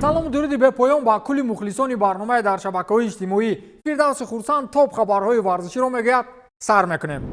Салому дуруди бепоён ба кулли мухлисони барномаи дар шабакаҳои иҷтимоӣ. Фирдавси Хурсанд топ хабарҳои варзиширо мегӯяд. Сар мекунем.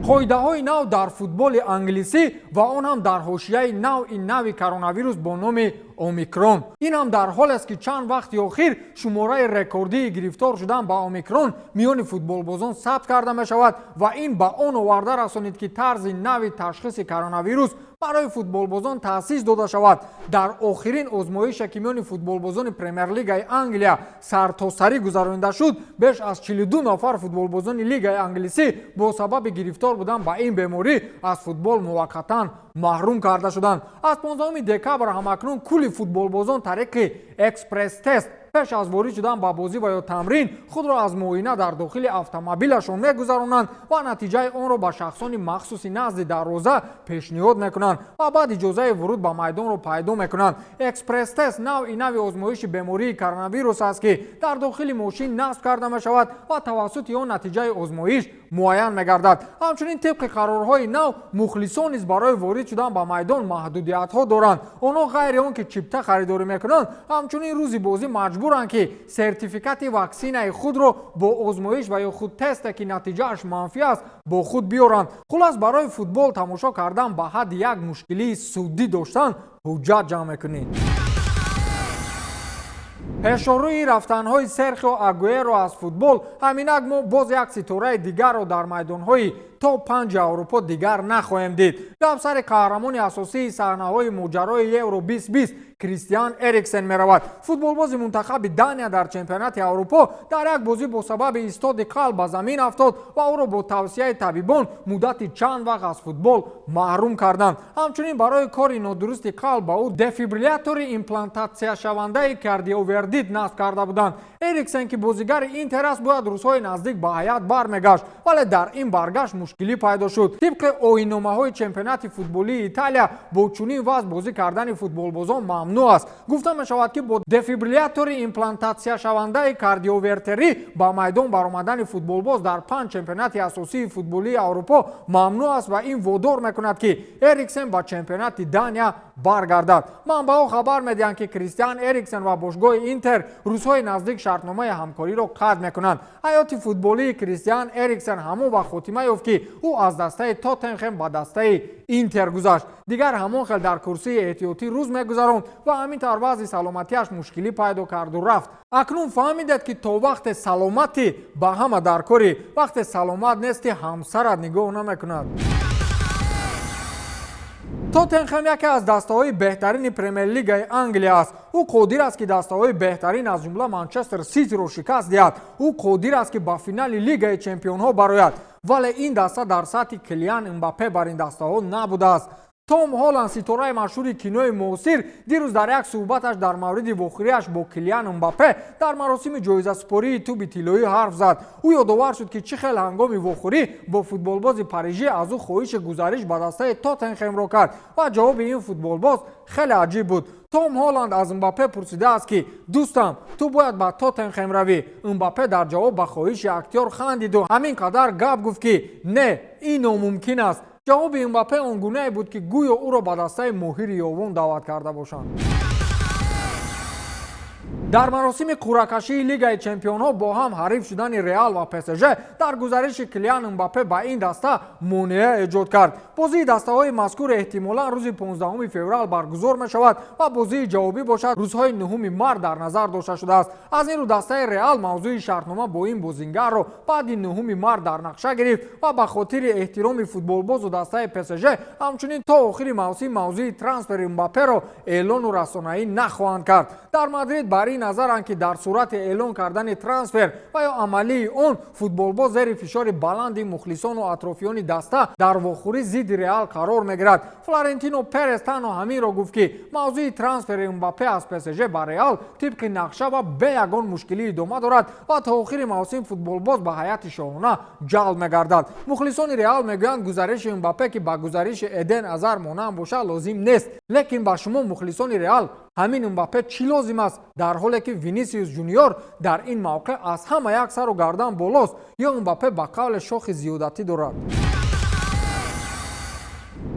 Қоидаҳои нав дар футболи англисӣ ва он ҳам дар ҳошияи навъи нави коронавирус бо номи Омикрон. Ин ҳам дар ҳолест, ки чанд вақти охир шумораи рекордии гирифтор шудан ба Омикрон миёни футболбозон сабт карда мешавад ва ин ба он оварда расонид, ки тарзи нави ташхиси коронавирус барои футболбозон таъсис дода шавад. Дар охирин озмоише, ки миёни футболбозони Премер-лигаи Англия сартосарӣ гузаронида шуд, беш аз 42 нафар футболбозони лигаи англисӣ бо сабаби гирифтор будан ба ин беморӣ аз футбол муваққатан маҳрум карда шуданд. Аз 15 декабр ҳамакнун кулли футболбозон тариқи экспресс-тест пеш аз ворид шудан ба бозӣ ва ё тамрин худро аз муоина дар дохили автомобилашон мегузаронанд ва натиҷаи онро ба шахсони махсуси назди дарвоза пешниҳод мекунанд ва баъд иҷозаи вуруд ба майдонро пайдо мекунанд. Экспресс-тест навъи нави озмоиши бемории коронавирус аст, ки дар дохили мошин насб карда мешавад ва тавассути он натиҷаи озмоиш муайян мегардад. Ҳамчунин, тибқи қарорҳои нав, мухлисон низ барои ворид шудан ба майдон маҳдудиятҳо доранд. Онҳо ғайри он ки чипта харидорӣ мекунанд, ҳамчунин рӯзи бозӣ маҷбуранд, ки сертификати ваксинаи худро бо озмоиш ва ё худтесте, ки натиҷааш манфӣ аст, бо худ биёранд. Хулас, барои футбол тамошо кардан ба ҳадди як мушкилии суддӣ доштан ҳуҷҷат ҷамъ мекунӣ. Пешорӯи рафтанҳои Серхио Агуэро аз футбол, ҳаминак мо боз як ситораи дигарро дар майдонҳои топ панҷи Аврупо дигар нахоҳем дид. Гап сари қаҳрамони асосии саҳнаҳои моҷарои Евро 2020, Кристиан Эриксен меравад. Футболбози мунтахаби Дания дар чемпионати Аврупо дар як бозӣ бо сабаби истоди қалб ба замин афтод ва ӯро бо тавсияи табибон муддати чанд вақт аз футбол маҳрум карданд. Ҳамчунин, барои кори нодурусти қалб ба ӯ дефибриллятори имплантатсияшавандаи кардиовердит насб карда буданд. Эриксен, ки бозигари Интер аст, бояд рӯзҳои наздик ба ҳайат бармегашт, вале дар ин баргашт мушкилӣ пайдо шуд. Тибқи оинномаҳои чемпионати футболии Италия, бо чунин вазъ бозӣ кардани футболбозон мамнӯъ аст. Гуфта мешавад, ки бо дефибриллятори имплантатсияшавандаи кардиовертерӣ ба майдон баромадани футболбоз дар панҷ чемпионати асосии футболии Аврупо мамнӯъ аст ва ин водор мекунад, ки Эриксен ба чемпионати Дания баргардад. Манбаъҳо хабар медиҳанд, ки Кристиан Эриксен ва бошгоҳи Интер рӯзҳои наздик шартномаи ҳамкориро қатъ мекунанд. Ҳаёти футболии Кристиан Эриксен ҳамон вақт хотима ёфт, ки ӯ аз дастаи Тоттенхем ба дастаи Интер гузашт. Дигар ҳамон хел дар курсии эҳтиётӣ рӯз мегузаронд ва ҳамин тавр вазъи саломатиаш мушкилӣ пайдо карду рафт. Акнун фаҳмидед, ки то вақте саломатӣ, ба ҳама дар корӣ, вақте саломат нестӣ, ҳамсарат нигоҳ намекунад. Тоттенхем яке аз дастаҳои беҳтарини Премер-лигаи Англия аст. Ӯ қодир аст, ки дастаҳои беҳтарин, аз ҷумла Манчестер Ситиро шикаст диҳад. Ӯ қодир аст, ки ба финали Лигаи чемпионҳо барояд, вале ин даста дар сатҳи Килиан Мбаппе бар ин дастаҳо набудааст. Том Холланд, ситораи машҳури кинои муосир, дирӯз дар як суҳбаташ дар мавриди вохӯрияш бо Килиан Мбаппе дар маросими ҷоизасупории Тӯби тиллоӣ ҳарф зад. Ӯ ёдовар шуд, ки чӣ хел ҳангоми вохӯрӣ бо футболбози парижӣ аз ӯ хоҳиши гузариш ба дастаи Тоттенхемро кард ва ҷавоби ин футболбоз хеле аҷиб буд. Том Холланд аз Мбаппе пурсидааст, ки дӯстам, ту бояд ба Тоттенхем равӣ. Мбаппе дар ҷавоб ба хоҳиши актёр хандиду ҳамин қадар гап гуфт, ки не, ин номумкин аст. Ҷавоби Мбаппе он гунае буд, ки гӯё ӯро ба дастаи моҳири ёвон даъват карда бошанд. Дар маросими қуръакашии Лигаи чемпионҳо бо ҳам ҳариф шудани Реал ва ПСЖ дар гузариши Килиан Мбаппе ба ин даста монеа эҷод кард. Бозии дастаҳои мазкур эҳтимолан рӯзи 15 феврал баргузор мешавад ва бозии ҷавобӣ бошад, рӯзҳои 9 март дар назар дошта шудааст. Аз ин рӯ дастаи Реал мавзӯи шартнома бо ин бозингарро баъди 9 март дар нақша гирифт ва ба хотири эҳтироми футболбозу дастаи ПСЖ ҳамчунин то охири мавсим мавзӯи трансфери Мбапперо эълону расонаӣ нахоҳанд кард. Дар Мадрид бар ин назаранд, ки дар сурати эълон кардани трансфер ва ё амалии он, футболбоз зери фишори баланди мухлисону атрофиёни даста дар вохӯрӣ зидди Реал қарор мегирад. Флорентино Перес танҳо ҳаминро гуфт, ки мавзӯи трансфери Мбаппе аз ПСЖ ба Реал тибқи нақша ва бе ягон мушкилӣ идома дорад ва то охири мавсим футболбоз ба ҳайати шоҳона ҷалб мегардад. Мухлисони Реал мегӯянд, гузариши Мбаппе, ки ба гузариши Эден Азар монанд бошад, лозим нест. Лекин ба шумо, мухлисони Реал, ҳамин Мбаппе чӣ лозим аст, дар ҳоле ки Винисиус Жуниор дар ин мавқеъ аз ҳама як сару гардан болост? Ё Мбаппе ба қавле шохи зиёдатӣ дорад?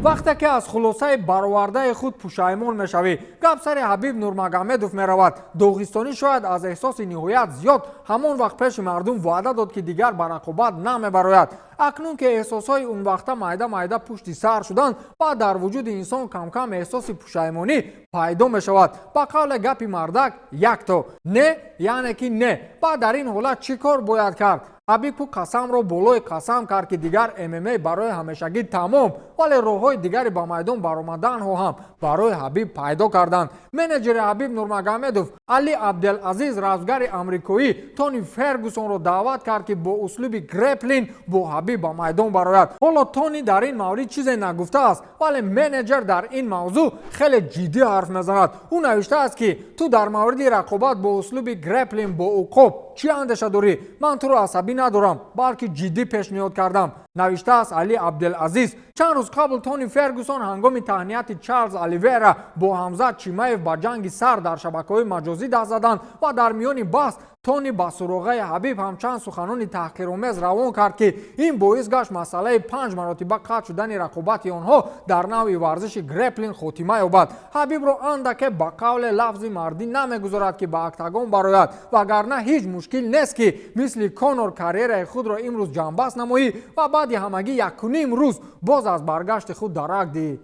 Вақте ки аз хулосаи баровардаи худ пушаймон мешавӣ. Гап сари Ҳабиб Нурмагомедов меравад. Доғистонӣ шояд аз эҳсоси ниҳоят зиёд ҳамон вақт пеши мардум ваъда дод, ки дигар ба рақобат намебарояд. Акнун ки эҳсосҳои унвақта майда майда пушти сар шуданд ва дар вуҷуди инсон камкам эҳсоси пушаймонӣ пайдо мешавад, ба қавле гапи мардак якто не, яъне ки не. Баъд дар ин ҳолат чӣ кор бояд кард? Ҳабиб қасамро болои қасам кард, ки дигар ММА барои ҳамешагӣ тамом, вале роҳҳои дигари ба майдон баромаданҳо ҳам барои Ҳабиб пайдо карданд. Менеҷери Ҳабиб Нурмагомедов Али Абделазиз размгари амрикоӣ Тони Фергусонро даъват кард, ки бо услуби греплинг бо Ҳабиб ба майдон барояд. Ҳоло Тони дар ин маврид чизе нагуфтааст, вале менеҷер дар ин мавзӯъ хеле ҷиддӣ ҳарф мезанад. Ӯ навиштааст, ки ту дар мавриди рақобат бо услуби греплинг бо уқоб чӣ андеша дорӣ? Ман туро асабӣ надорам, балки ҷиддӣ пешниҳод кардам, навиштааст Али Абделазиз. Чанд рӯз қабл Тони Фергусон ҳангоми таҳнияти Чарлз Оливера бо Ҳамзат Чимаев ба ҷанги сар дар шабакаҳои маҷозӣ даст заданд ва дар миёни баҳс Тони ба суроғаи Ҳабиб ҳам чанд суханони таҳқиромез равон кард, ки ин боис гашт масъалаи панҷ маротиба қатъ шудани рақобати онҳо дар навъи варзиши греплинг хотима ёбад. Ҳабибро андаке ба қавле лафзи мардӣ намегузорад, ки ба октагон барояд, вагарна ҳеҷ мушкил нест, ки мисли Конор карьераи худро имрӯз ҷамъбаст намоӣ ва баъди ҳамагӣ 1,5 рӯз боз аз баргашти худ дарак диҳӣ.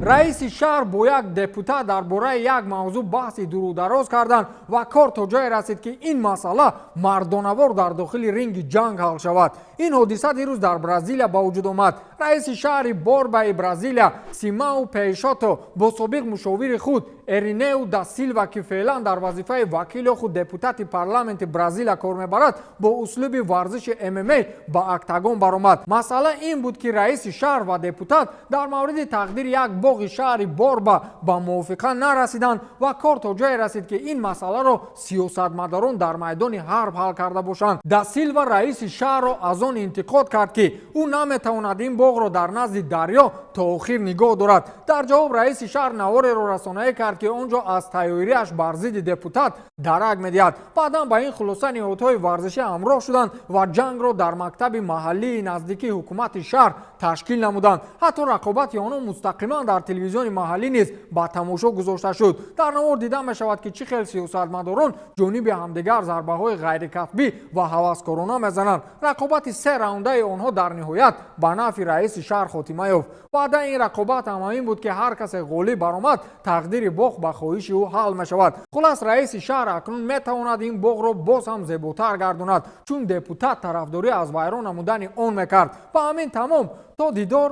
Раиси шаҳр бо як депутат дар бораи як мавзӯъ баҳси дурудароз карданд ва кор то ҷое расид, ки ин масъала мардонавор дар дохили ринги ҷанг ҳал шавад. Ин ҳодиса дирӯз дар Бразилия ба вуҷуд омад. Раиси шаҳри Борбаи Бразилия Симау Пейшото бо собиқ мушовири худ Эринеу да Силва, ки феълан дар вазифаи вакил ё худ депутати парламенти Бразилия кор мебарад, бо услуби варзиши ММА ба октагон баромад. Масъала ин буд, ки раиси шаҳр ва депутат дар мавриди тақдири як боғи шаҳри Борба ба мувофиқа нарасиданд ва кор то ҷое расид, ки ин масъаларо сиёсатмадорон дар майдони ҳарб ҳал карда бошанд. Да Силва раиси шаҳрро аз он интиқод кард, ки ӯ наметавонад ин боғро дар назди дарё то охир нигоҳ дорад. Дар ҷавоб раиси шаҳр навореро расонаӣ кард, ки он ҷо аз тайёриаш бар зидди депутат дарак медиҳад. Баъдан ба ин хулоса ниҳодҳои варзишӣ ҳамроҳ шуданд ва ҷангро дар мактаби маҳаллии наздикии ҳукумати шаҳр ташкил намуданд. Ҳатто рақобати онҳо мустақиман дар телевизиони маҳаллӣ низ ба тамошо гузошта шуд. Дар навор дида мешавад, ки чӣ хел сиёсатмадорон ҷониби ҳамдигар зарбаҳои ғайрикатбӣ ва ҳаваскорона мезананд. Рақобати се раундаи онҳо дар ниҳоят ба нафъи раиси шаҳр хотима ёфт. Ваъдаи ин рақобат ҳам ҳамин буд, ки ҳар касе ғолиб баромад, тақдири боғ ба хоҳиши ӯ ҳал мешавад. Хулас, раиси шаҳр акнун метавонад ин боғро боз ҳам зеботар гардонад, чун депутат тарафдорӣ аз вайрон намудани он мекард. Ба ҳамин тамом, то дидор,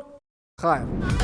хайр.